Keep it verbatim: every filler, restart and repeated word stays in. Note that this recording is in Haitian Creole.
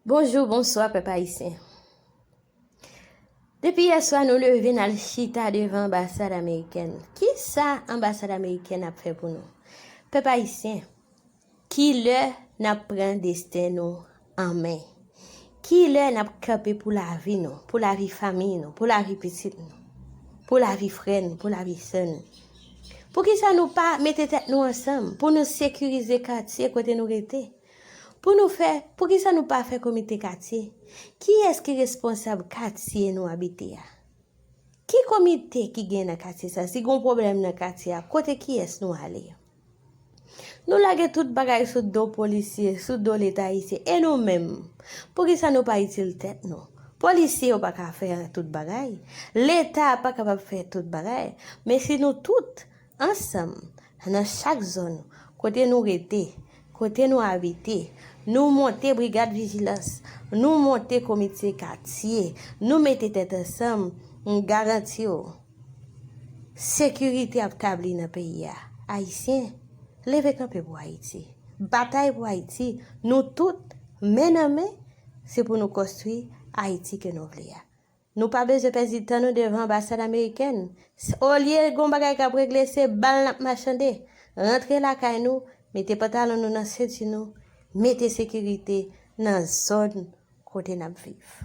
Bonjou, bonswa, pèp ayisyen. Depi yè swa, nou leve n al chita devan anbasad amerikèn. Kisa anbasad amerikèn ap fè pou nou? Pèp ayisyen, kilè n ap pran desten nou an men? Kilè n ap kanpe pou lavi nou, pou lavi fanmi nou, pou lavi pitit nou, pou lavi frè nou, pou lavi sè nou? Poukisa nou pa mete tèt nou ansanm pou nou sekirize katye kote nou rete? Pou nou fè, poukisa nou pa fè komite katye? Kiyès ki responsab katye nou abite a? Ki komite ki gen nan katye sa? Si gen pwoblèm nan katye a, kote kiyès nou ale? Nou lage tout bagay sou do polisye, sou do Leta ayisyen. E nou menm? Poukisa nou pa itil tèt nou? Polisye yo pa ka fè tout bagay. Leta pa kapab fè tout bagay. Men si nou tout ansanm, nan chak zòn, kote nou rete, kote nou abite, nou monte brigad vijilans, nou monte komite katye, nou mete tèt ansanm, m garanti w, sekirite ap tabli nan peyi a. Ayisyen, leve kanpe pou Ayiti. Batay pou Ayiti, nou tout, men nan men, se pou nou konstwi Ayiti ke nou vle a. Nou pa bezwen pèdi tan nou devan anbasad amerikèn. Olye gon bagay k ap regle, se bal n ap machande. Rantre lakay nou, mete pantalon nou nan senti nou, mete sekirite nan zòn kote n ap viv.